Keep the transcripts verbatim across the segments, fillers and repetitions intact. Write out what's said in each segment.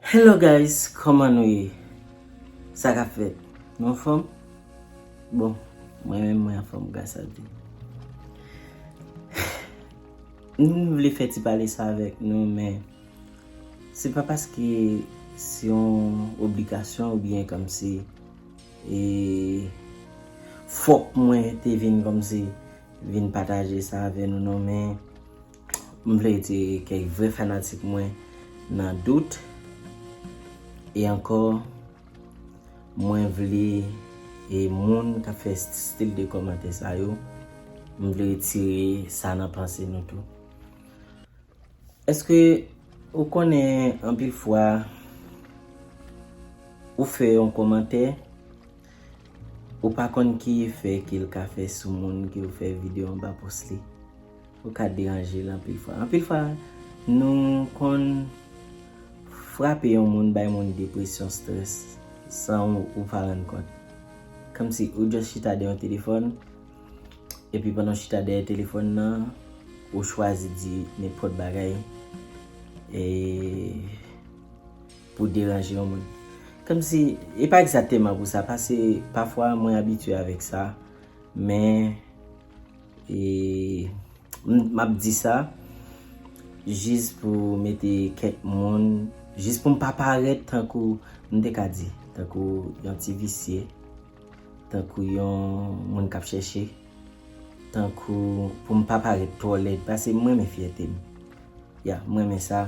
Hello guys, kòman nou ye? Sa k ap fèt? Nou anfòm? Bon, mwen menm mwen anfòm, gras a Dye. M vle fè ti pale sa avèk nou, men se pa paske se yon obligasyon oubyen kòmsi e fòk mwen te vin kòmsi vin pataje sa avè nou non, men m vle retire kèk vrè fanatik mwen nan dout. E ankò, mwen vle e moun k ap fè stil de kòmantè sa yo, m vle retire sa nan panse nou tou. Èske ou konnen anpil fwa ou fè yon kòmantè, ou pa konn ki efè ke l ka fè sou moun ke ou fè videyo anba pòs li? Ou ka deranje l anpil fwa. Anpil fwa, nou konn frape yon moun, bay moun depresyon, strès, san ou, ou pa rann kont. Kòmsi ou just chita dèyè yon telefòn, epi pandan w chita dèyè telefòn nan, ou chwazi di nenpòt bagay e pou deranje yon moun. Kòmsi, e pa egzakteman pou sa, paske pafwa mwen abitye avèk sa, men e, m, m ap di sa jis pou mete kèk moun, jis pou m pa parèt tankou, m te ka di, tankou yon ti visye, tankou yon moun k ap chèche, tankou pou m pa parèt twò lèd, paske m renmen fyète m. Ya, m renmen sa.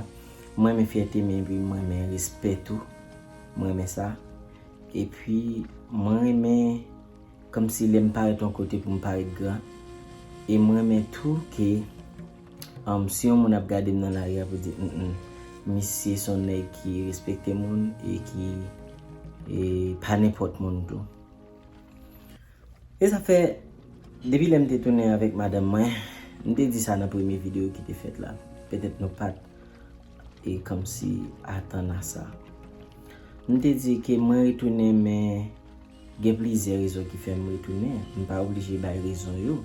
M renmen fyète m, epi m renmen respè tou. M renmen sa. Epi, mwen renmen kòmsi lè m parèt yon kote pou m parèt gran. E m renmen tou ke, um, si yon moun ap gade m nan lari a pou di, "Mm, mm, misye se yon nèg ki respekte moun e ki e pa nenpòt moun tou." E sa fè, depi lè m te tounen avèk madanm mwen, m te di sa nan premye videyo ki te fèt la. Petèt nou pa t e kòmsi atann a sa. M te di ke mwen retounen, men gen plizyè rezon ki fè m retounen. M pa oblije bay rezon yo.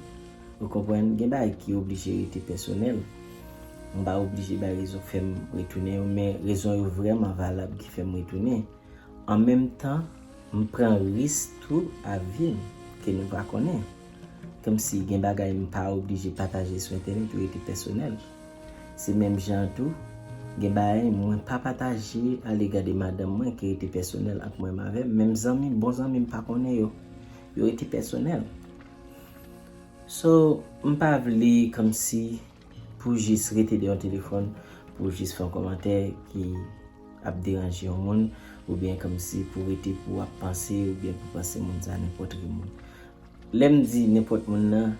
Ou konprann? Gen bagay ki oblije rete pèsonèl. M pa oblije bay rezon k fè m retounen yo, men rezon yo vrèman valab ki fè m retounen. An menm tan, m pran risk tou a vi m ke nou pa konnen. Kòmsi gen bagay m pa oblije pataje sou entènèt, yo rete pèsonèl. Se menm jan an tou, gen bagay mwen pa pataje alega de madanm mwen ki rete pèsonèl ant mwen menm avè m. Menm zanmi m, bon zanmi m pa konnen yo. Yo rete pèsonèl. So, m pa vle kòmsi pou jis rete dèyè yon telefòn, pou jis fè yon kòmantè ki ap deranje yon moun, oubyen kòmsi pou rete pou w ap panse, oubyen pou panse moun sa nenpòt ki moun. Lè m di nenpòt moun nan,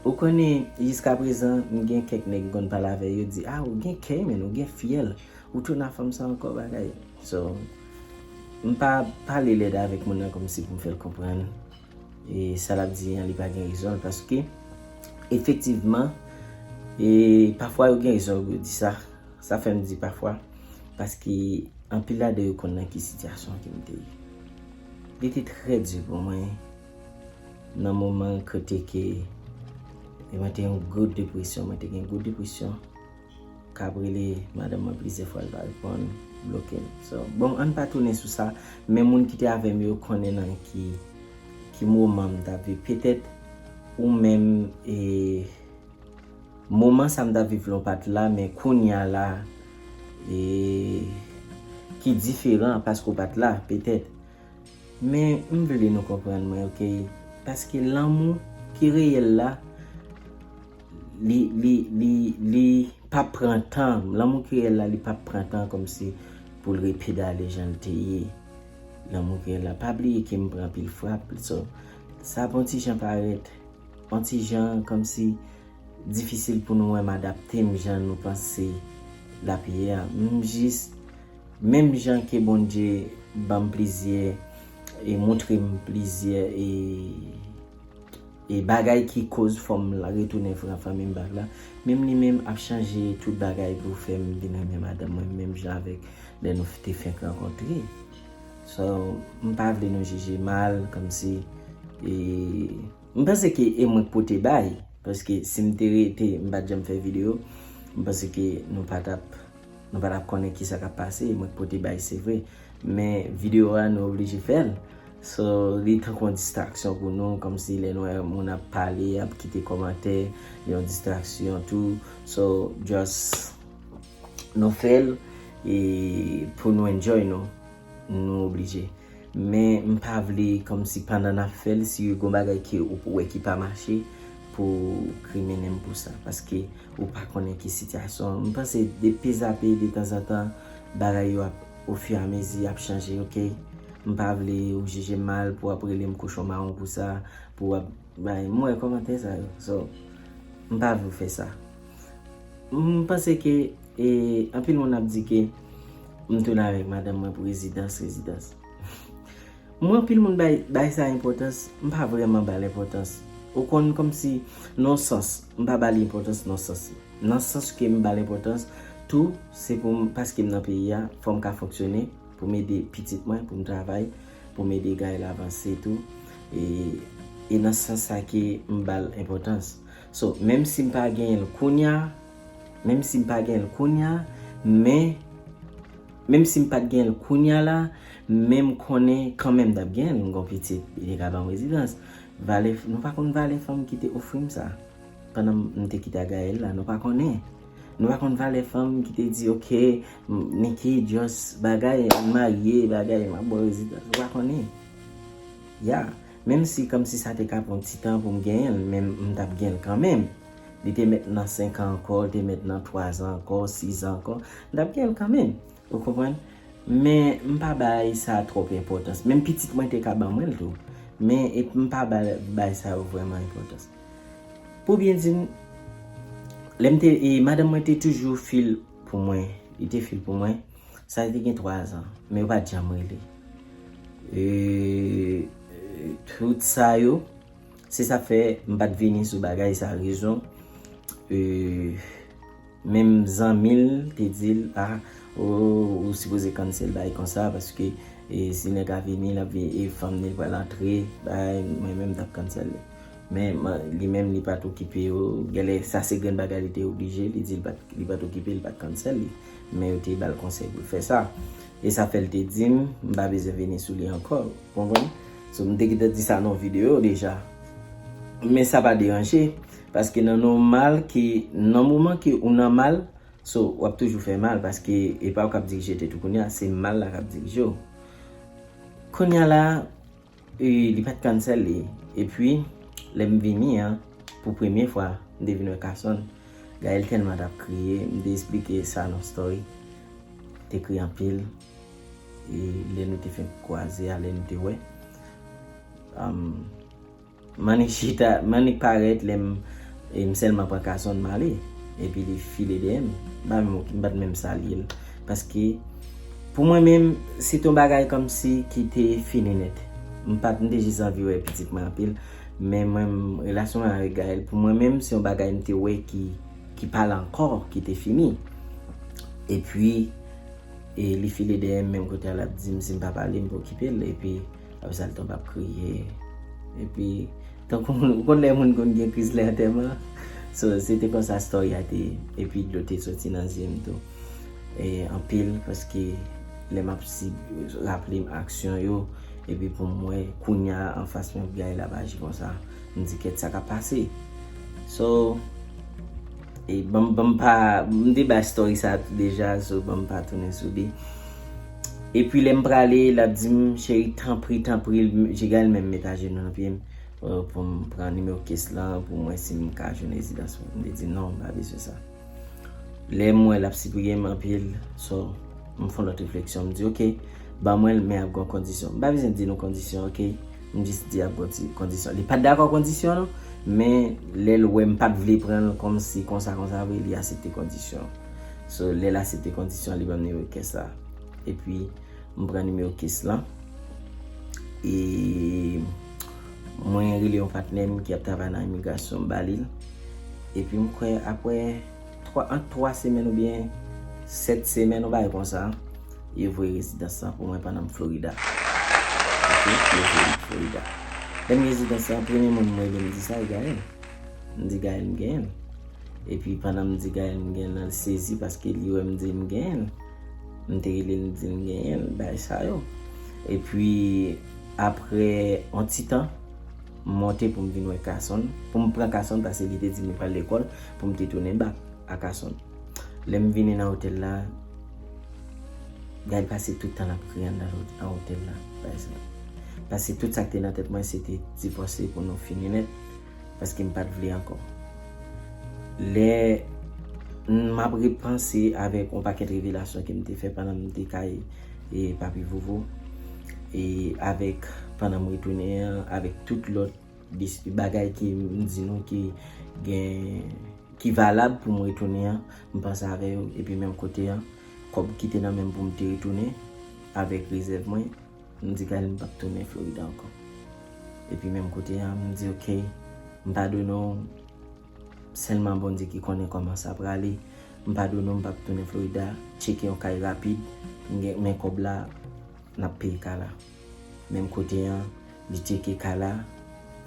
ou konnen, jiskaprezan, m gen kèk nèg m konn pale avè yo, di, "A, ou gen kè, men ou gen fyèl, ou tounen a fanm sa ankò, bagay." So, m pa pale lèd avèk moun nan kòmsi pou m fè l konprann e sa l ap di an, li pa gen rezon l, paske efektivman, e pafwa yo gen rezon yo di sa. Sa fè m di pafwa, paske anpil ladan yo konn nan ki sitiyasyon ke m te ye. Li te trè di pou mwen nan moman kote ke e mwen te yon gwo depresyon, mwen te gen gwo depresyon. K ap rele madanm mwen plizyè fwa, l pa reponn, bloke m. So, bon, ann pa tounen sou sa, men moun ki te avè m yo konnen nan ki, ki moman m t ap viv. Petèt, ou menm, e, moman sa m t ap viv la, w pa t la, men kounye a la, e, ki diferan paske w pa t la, petèt. Men m vle nou konprann mwen, oke? Paske lanmou ki reyèl la, li, li, li, li p ap pran tan. Lanmou ki reyèl la, li p ap pran tan kòmsi pou l repedale jan l te ye. Lanmou ki reyèl la, pa bliye ke m pran anpil frap. So, sa ap yon ti jan parèt, yon ti jan kòmsi difisil pou nou wè m adapte m jan nou panse l ap ye a. M jis, menm jan ke Bondye ban m plizyè, e montre m plizyè, e, e bagay ki koz fò m la retounen fran fanmi m bak la, menm li menm ap chanje tout bagay pou fè m vin renmen madanm mwen, menm jan avèk lè nou te fenk rankontre. So, m pa vle nou jije mal, kòmsi, e, m panse ke e mwen k pote bay, paske si m te rete, m pa t janm fè videyo, m panse ke nou pa t ap, Nou pa t ap konnen kisa k ap pase, mwen k pote bay, se vre. Men videyo a, nou oblije fè l. So, li tankou yon distraksyon pou nou, kòmsi lè nou wè moun ap pale, ap kite kòmantè, li yon distraksyon tou. So, just, nou fè l e pou nou enjoy nou. Nou oblije. Men m pa vle kòmsi pandan n ap fè l, si gon bagay ke ou wè ki pa mache, pou w kriminen m pou sa. Paske ou pa konnen ki sitiyasyon. M panse de pezape, detanzantan, bagay yo ap, ofiramezi, ap chanje, oke? M pa vle ou jije m mal pou w ap rele m kochon mawon pou sa, pou w ap bay. M wè kòmantè sa yo. So, m pa vle w fè sa. M panse ke, e, anpil moun ap di ke m tounen avèk madanm mwen pou rezidans, rezidans. Mwen, anpil moun bay, bay sa enpòtans, m pa vrèman ba l enpòtans. Ou konn, kòmsi, nan sans, m pa ba li enpòtans nan sans. Nan sans ke m ba l enpòtans, tou, se pou m, paske m nan peyi a, fò m ka fonksyone, pou m ede pitit mwen, pou m travay, pou m ede Gaël avanse tou. E, e nan sans sa ke m ba l enpòtans. So, menm si m pa genyen l kounye a, menm si m pa genyen l kounye a, men, menm si m pa t genyen l kounye a la, men m konnen kanmenm m t ap genyen l, m gon pitit, li te ka ban m rezidans. Valè, nou pa konn valè fanm ki te ofri m sa. Pandan m te kite a Gaël la, nou pa konnen. Nou pa konn valè fanm ki te di, "Oke, m, Niki, just bagay, ann marye, bagay, m ap ba w rezidans." Nou pa konnen. Ya, menm si kòmsi sa te ka pran ti tan pou m genyen l, men m t ap genyen l kanmenm. Li te mèt nan senk an ankò, li te mèt nan twazan ankò, sizan ankò, m t ap genyen l kanmenm. Ou konprann? Men m pa bay sa twòp enpòtans. Menm pitit mwen te ka ban mwen l tou. Men e, m pa bay, bay sa yo vrèman enpòtans. Pou byen di n, lè m te, e, madanm mwen te toujou fil pou mwen. Li te fil pou mwen. Sa te gen twazan. Men yo pa t janm rele. E, e, tout sa yo, se sa k fè m pa t vini sou bagay sa, rezon. E, Menm zanmi l te di l, "A, ou, ou sipoze cancel bagay konsa, paske, e, si nèg la vini, l ap vin, e, fanm ni pral antre, bagay, mwen menm m t ap cancel li." Men, man, li menm, li pa t okipe yo. Genlè, sa se grenn bagay li te oblije, li di li pa t, li pa t okipe, li pa t cancel li. Men yo te ba l konsèy pou l fè sa. E sa fè l te di m, m pa bezwen vini sou li ankò. Ou konprann? So, m te gentan di sa nan yon videyo deja. Men sa pa deranje, paske nan nòmal ke, nan moman ke ou nan mal, so, w ap toujou fè mal, paske e pa ou k ap dirije tèt ou kounye a, se mal la k ap dirije w. Kounye a la, e, li pa t cancel li. Epi, lè m vini an, pou premye fwa, m te vin wè Carson. Gaël tèlman t ap kriye, m te esplike sa nan story. Te kriye anpil. E lè nou te fenk kwaze a, lè nou te wè. Um, Manik chita, Manik parèt, lè m, e m sèlman pran Carson m ale. Epi li file dèyè m. M pa menm, m pa t menm salye l. Paske, pou mwen menm, se t yon bagay kòmsi ki te fini nèt. M pa t, m te jis anvi wè pitit mwen anpil. Men mwen, relasyon mwen avèk Gaël, pou mwen menm, se yon bagay m te wè ki, ki pa la ankò, ki te fini. Epi, e li file dèyè m, menm kote a l ap di m si m pa pale, m pa okipe l. Epi, apre sa, l tonbe ap kriye. Epi, tankou moun, ou konn lè moun konn gen kriz lè antèman? So, se te konsa story a te ye. Epi, dlo te soti nan zye m tou. E, anpil, paske lè m ap si, raple m aksyon yo, epi pou m wè, kounye a, anfas mwen, Gaël ap aji konsa. M di, "Kèt, sa k ap pase?" So, e ban m, ban m pa, m te bay story sa tou deja, so ban m pa tounen sou li. Epi lè m prale, l ap di m, "Cheri, tanpri, tanpri," Gaël menm met ajenou nan pye m, euh, pou m pran nimewo kès lan, pou m wè si m ka jwenn rezidans mwen. M te di, "Non, m pa bezwen sa." Lè m wè l ap sipriye m anpil, so, m fè yon lòt refleksyon. M di, "Oke, ban mwen l, men ap gen yon kondisyon." M pa bezwen di nou kondisyon, oke? M jis di ap gen ti kondisyon. Li pa t dakò kondisyon an, men lè l wè m pa t vle pran l kòmsi konsa, konsa vre, li aksepte kondisyon. So, lè l aksepte kondisyon, li ban m nimewo kès la. Epi, m pran nimewo kès lan. E mwen rele yon patnè m ki ap travay nan imigrasyon, m ba li l. Epi m kwè apre twa, ant twa semèn oubyen sèt semèn, yon bagay konsa, yo voye rezidans lan pou mwen pandan m Florida. Oke, yo voye m Florida. Lè m rezidans lan, premye moun m rele, m di sa, e Gaël. M di Gaël m genyen l. Epi pandan m di Gaël m genyen l, l sezi paske li wè m di m genyen l. M te rele l, m di l m genyen l, bagay sa yo. Epi apre yon ti tan, m monte pou m vin wè Carson. Pou m pran Carson paske li te di m li pral lekòl, pou m te tounen bak a Carson. Lè m vini nan otèl la, Gaël pase tout tan l ap kriye anndan nan otèl la, pa egzanp. Paske tout sa k te nan tèt mwen, se te divòse pou nou fini nèt, paske m pa t vle ankò. Lè m ap repanse avèk yon pakèt revelasyon ke m te fè pandan m te kay e Papi Vovo, e avèk pandan m retounen an, avèk tout lòt dis-, bagay ke m di nou ki gen, ki valab pou m retounen an, m panse avè yo, epi menm kote an, kòb ki te nan men m pou m te retounen avèk rezèv mwen, m di Gaël m p ap tounen Florida ankò. Epi menm kote an, m di, "Ok, m padone w, sèlman Bondye ki konnen kòman sa prale. M padone w, m p ap tounen Florida, tcheke yon kay rapid, m gen, men kòb la, n ap peye ka la." Menm kote an, li tcheke ka la,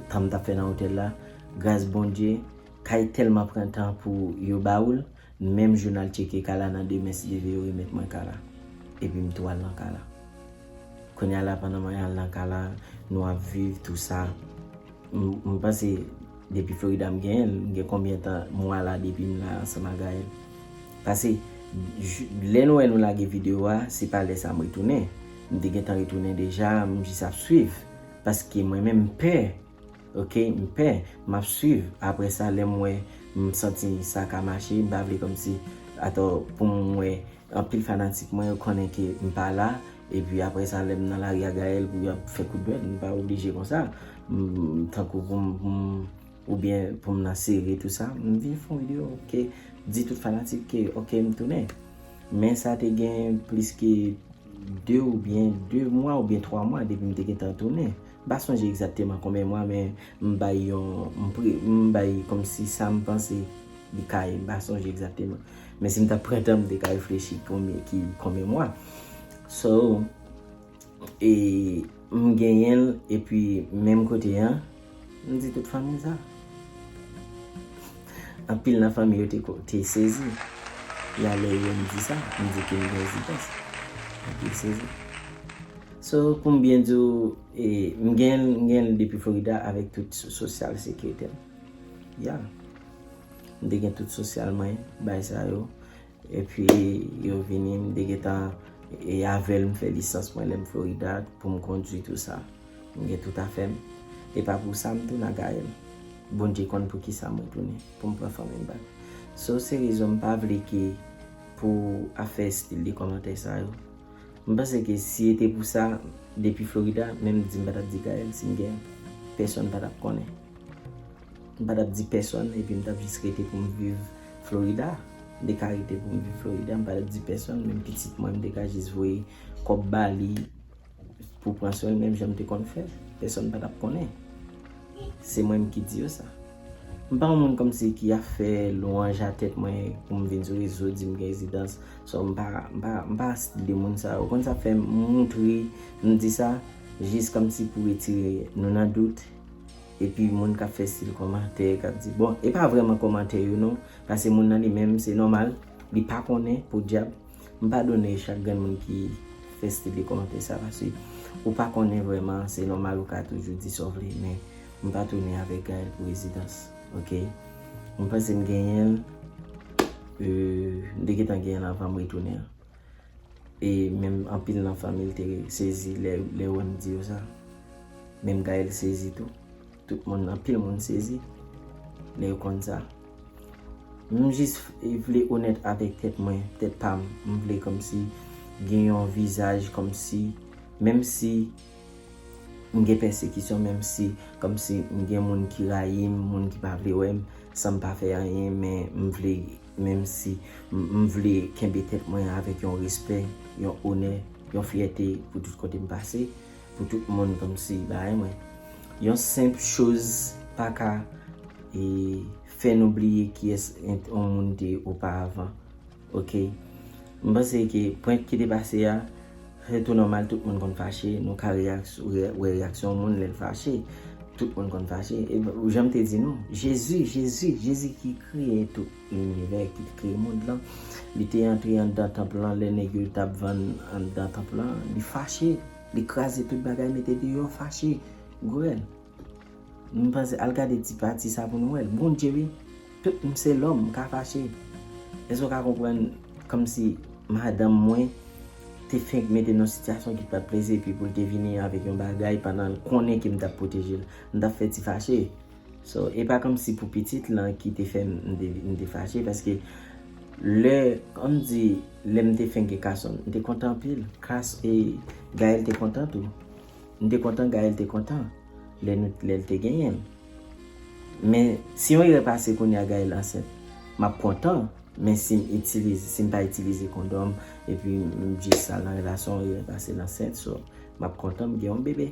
tan m t ap fè nan otèl la, gras Bondye, kay tèlman pran tan pou yo ba ou l, menm jou n al tcheke ka la, nan demen, si Dye vle, yo remèt mwen ka la. Epi m tou al nan ka la. Kounye a la, pandan mwen al nan ka la, nou ap viv, tou sa. M, m panse, depi Florida m genyen l, m gen konbyen tan, mwa la depi m la ansanm ak Gaël. Paske, j-, lè nou wè nou lage videyo a, se pa lè sa m retounen. M te gentan retounen deja, m jis ap swiv. Paske mwen menm m pè. Ok, m pè, m ap swiv. Apre sa, lè m wè, m santi sa ka mache, m pa vle kòmsi, atò, pou m wè, anpil fanatik mwen, yo konnen ke m pa la. Epi apre sa, lè m nan lari ak Gaël, pou y ap fè kout dwèt, m pa oblije konsa. M, tankou pou m, pou m, oubyen pou m nan sere, tou sa, m vin fè yon videyo, ok, di tout fanatik ke, ok, m tounen. Men sa te gen plis ke de oubyen de mwa oubyen twa mwa depi m te gentan tounen. M pa sonje egzakteman konbyen mwa, men m bay yon, m pre-, m bay kòmsi sa m panse li ka ye, m pa sonje egzakteman. Men si m ta pran tan, m te ka reflechi konbyen, ki, konbyen mwa. So, e, m genyen l, epi menm kote an, m di tout fanmi sa. Anpil nan fanmi yo te ko-, te sezi. Ya lè yo m di sa, m di ke m gen rezidans. Anpil sezi. So, pou m byen di w, e, m gen, m gen depi Florida avèk tout so-, sosyal sekirite m. Ya. M te gen tout sosyal mwen, bay sa yo. Epi yo vini, m te gentan, e avè l, m fè lisans mwen lè m Florida pou m kondui tou sa. M gen tout afè m. E pa pou sa m tounen ak Gaël. Bondye konn pou ki sa m retounen, pou m pran fanmi m bak. So, se rezon m pa vle ke pou afè estil de kòmantè sa yo. M panse ke si e te pou sa, depi Florida, menm di m pa t ap di Gaël si m gen, pèsonn pa t ap konnen. M pa t ap di pèsonn, epi m t ap jis rete pou m viv Florida. M te ka rete pou m viv Florida, m pa t ap di pèsonn, menm pitit mwen, m te ka jis voye kòb ba li pou pran swen l, menm jan m te konn fè. Pèsonn pa t ap konnen. Se mwen menm ki di yo sa. M pa yon moun kòmsi ki ap fè lwanj a tèt mwen pou m vin sou rezo, di m gen rezidans. So, m pa, m pa, m pa stil de moun sa yo. Ou konn sa fè m montre, m di sa, jis kòmsi pou retire nou nan dout. Epi moun k ap fè stil kòmantè, k ap di, bon, e pa vrèman kòmantè yo non, paske moun nan li menm, se nòmal, li pa konnen, podyab. M padone chak grenn moun ki fè stil de kòmantè sa, paske ou pa konnen vrèman, se nòmal ou ka toujou di sa w vle, men m pa tounen avèk Gaël pou rezidans, ok? M panse m genyen l, euh, m te gentan genyen l anvan m retounen an. E menm anpil nan fanmi l te sezi lè, lè yo wè m di yo sa. Menm Gaël sezi tou. Tout moun, anpil moun sezi lè yo konn sa. M jis vle onèt avèk tèt mwen, tèt pa m. M vle kòmsi gen yon vizaj kòmsi, menm si m gen pèsekisyon, menm si kòmsi m gen moun ki rayi m, moun ki pa vle wè m, san m pa fè anyen, men m vle, menm si m, m vle kenbe tèt mwen avèk yon respè, yon onè, yon fyète pou tout kote m pase, pou tout moun kòmsi bagay mwen. Yon senp choz pa ka, e, fè nou bliye kiyès yon moun te ye oparavan. Ok. M panse ke prank ki te pase a, se tou nòmal, tout moun konn fache, nou ka reyaks-, re-, wè reyaksyon yon moun lè l fache. Tout moun konn fache. E jan m te di nou, Jezi, Jezi, Jezi ki kreye tout linivè, ki kreye mond lan, li te antre anndan tanp lan lè nèg yo t ap vann anndan tanp lan. Li fache, li kraze tout bagay, mete deyò, fache. Gwèl. M panse, al gade ti pati sa pou nou wè l. Bondye, wi. Tout m se lòm, m ka fache. Èske w ka konprann kòmsi madanm mwen te fenk mete nan sitiyasyon ki pa t plezi epi pou l te vini avèk yon bagay pandan l konnen ke m t ap pwoteje l? M t ap fè ti fache. So, e pa kòmsi pou pitit lan ki te fè m, m te, m te fache, paske lè, kòm di, lè m te fenk gen Kason, m te kontan anpil. Kas, e, Gaël te kontan tou. M te kontan, Gaël te kontan lè nou, lè l te genyen m. Men, si yon erè pase kounye a Gaël ansent, m ap kontan. Men si m itilize, si m pa itilize kondòm, epi m jis al nan relasyon, erè pase l ansent, so, m ap kontan, m gen yon bebe.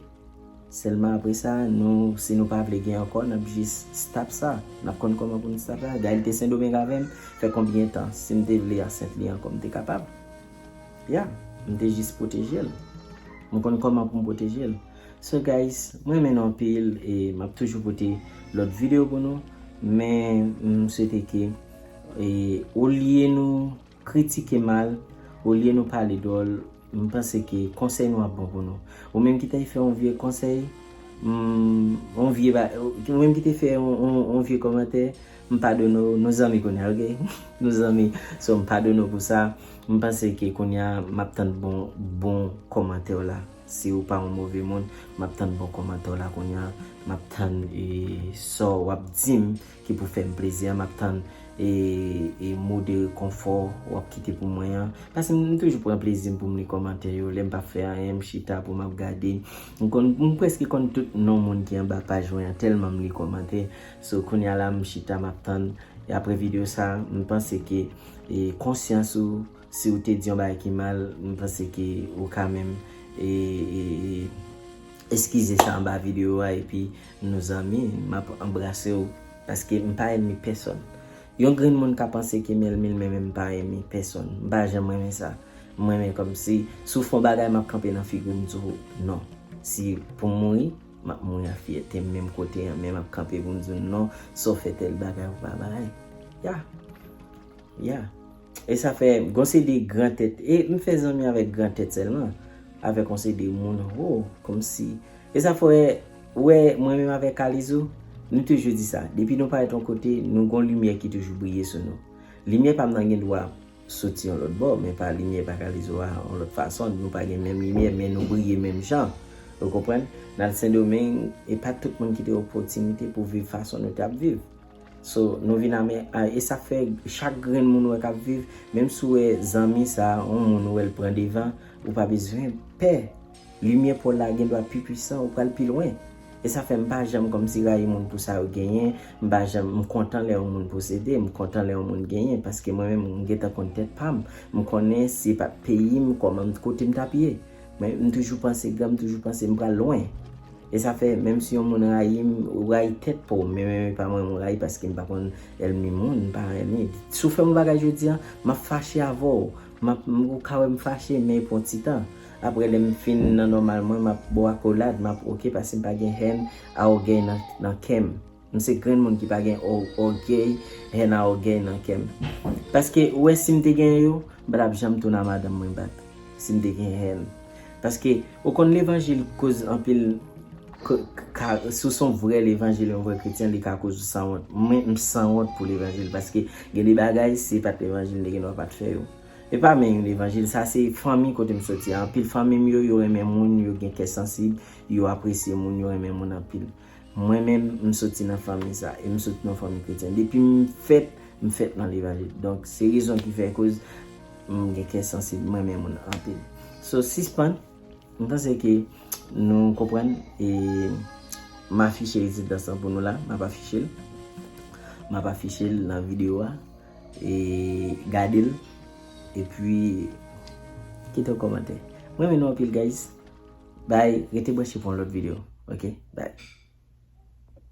Sèlman apre sa, nou, si nou pa vle gen ankò, n ap jis stop sa. N ap konn kòman pou n stop sa. Gaël te Sendomeng avè m, fè konbyen tan? Si m te vle ansent li ankò, m te kapab. Ya, m te jis pwoteje l. M konn kòman pou m pwoteje l. So guys, mwen renmen nou anpil e m ap toujou pote lòt videyo pou nou. Men m swete ke, e, olye nou kritike mal, olye nou pale dòl, m panse ke konsèy nou ap bon pou nou. Ou menm ki ta fè yon vye konsèy, mm, yon vye ba-, ou menm ki te fè yon, yon, yon vye kòmantè, m padone w, nou zanmi kounye a, oke? Nou zanmi. So, m padone w pou sa. M panse ke kounye a, m ap tann bon, bon kòmantè w la. Si w pa yon move moun, m ap tann bon kòmantè w la kounye a. M ap tann, e, sa w ap di m ki pou fè m plezi a. M ap tann, e, e, mo de rekonfò w ap kite pou mwen an. Paske m toujou pran plezi m pou m li kòmantè yo. Lè m pa fè anyen, m chita pou m ap gade. M konn, m prèske konn tout non moun ki anba paj mwen an, tèlman m li kòmantè. So, kounye a la, m chita, m ap tann. E apre videyo sa, m panse ke, e, konsyans ou, si w te di yon bagay ki mal, m panse ke ou ka menm, e, e, e, eskize sa anba videyo a, epi nou zanmi, m ap anbrase w, paske m pa ènmi pèsòn. Yon grenn moun ka panse ke m ènmi l, men, men m pa ènmi pèsòn. M pa janm renmen sa. M renmen kòmsi, si w fè yon bagay, m ap kanpe nan figi w, m di w non. Si pou m mouri, m ap mouri ak fyète m, menm kote an, men m ap kanpe pou m di w non, sa w fè tèl bagay ou pa bay. Ya. Ya. E sa fè, gon seri de gran tèt. E m fè zanmi avèk gran tèt sèlman. Avèk yon seri de moun ho, kòmsi. E sa fè, ou wè, mwen menm avèk Kalizo, nou toujou di sa. Depi nou parèt yon kote, nou gon limyè ki toujou briye sou nou. Limyè pa m nan gen dwa soti yon lòt bò, men pa limyè pa Kalizo a, yon lòt fason. Nou pa gen menm limyè, men nou briye menm jan. Ou konprann? N al Sendomeng, e pa tout moun ki te opòtinite pou viv fason nou t ap viv. So, nou vin ame, a, e sa fè chak grenn moun ou wè k ap viv, menm si w wè zanmi sa, yon moun ou wè l pran devan, ou pa bezwen pè. Limyè pa w la gen dwa pi pwisan, ou pral pi lwen. E sa fè m pa janm kòmsi rayi moun pou sa yo genyen, m pa janm, m kontan lè yon moun posede, m kontan lè yon moun genyen, paske mwen menm, m gentan konn tèt pa m. M konnen si se pa t peyi m, kòman m, kote m t ap ye. Men m toujou panse gran, m toujou panse m pral lwen. E sa fè, menm si yon moun rayi m, ou rayi tèt pa w, men, men, men pa mwen m rayi paske m pa konn ènmi moun, m pa ènmi. Si w fè m yon bagay jodi a, m ap fache avè w. M ap, m, ou ka wè m fache, men pou yon ti tan. Apre, lè m fin nan nòmal mwen, m ap ba w akolad, m ap oke paske m pa gen hèn a ògèy nan, nan kè m. M se grenn moun ki pa gen ò-, ògèy, hèn a ògèy nan kè m. Paske, ou wè, si m te genyen yo, m pa t ap janm tounen a madanm mwen bat. Si m te gen hèn. Paske, ou konn levanjil koz anpil, k-, ka, si w se yon vrè levanjil, yon vrè kretyen, li ka koz ou sanwont. Mwen, m sanwont pou levanjil. Paske, gen de bagay, si se pa t levanjil, m te gen dwa pa t fè yo. E pa menm levanjil, sa se fanmi kote m soti a. Anpil fanmi m yo, yo renmen moun, yo gen kè sansib, yo apresye moun, yo renmen moun anpil. Mwen menm, m soti nan fanmi sa, e m soti nan fanmi kretyen. Depi m fèt, m fèt nan levanjil. Donk, se rezon ki fè koz m gen kè sansib, m renmen moun anpil. So, sispann, m panse ke nou konprann, e m afiche rezidans lan pou nou la, m ap afiche l. M ap afiche l nan videyo a. E gade l. Epi, kite yon kòmantè. Mwen renmen nou anpil, guys. Bye. Rete branche pou yon lòt videyo. Ok? Bye.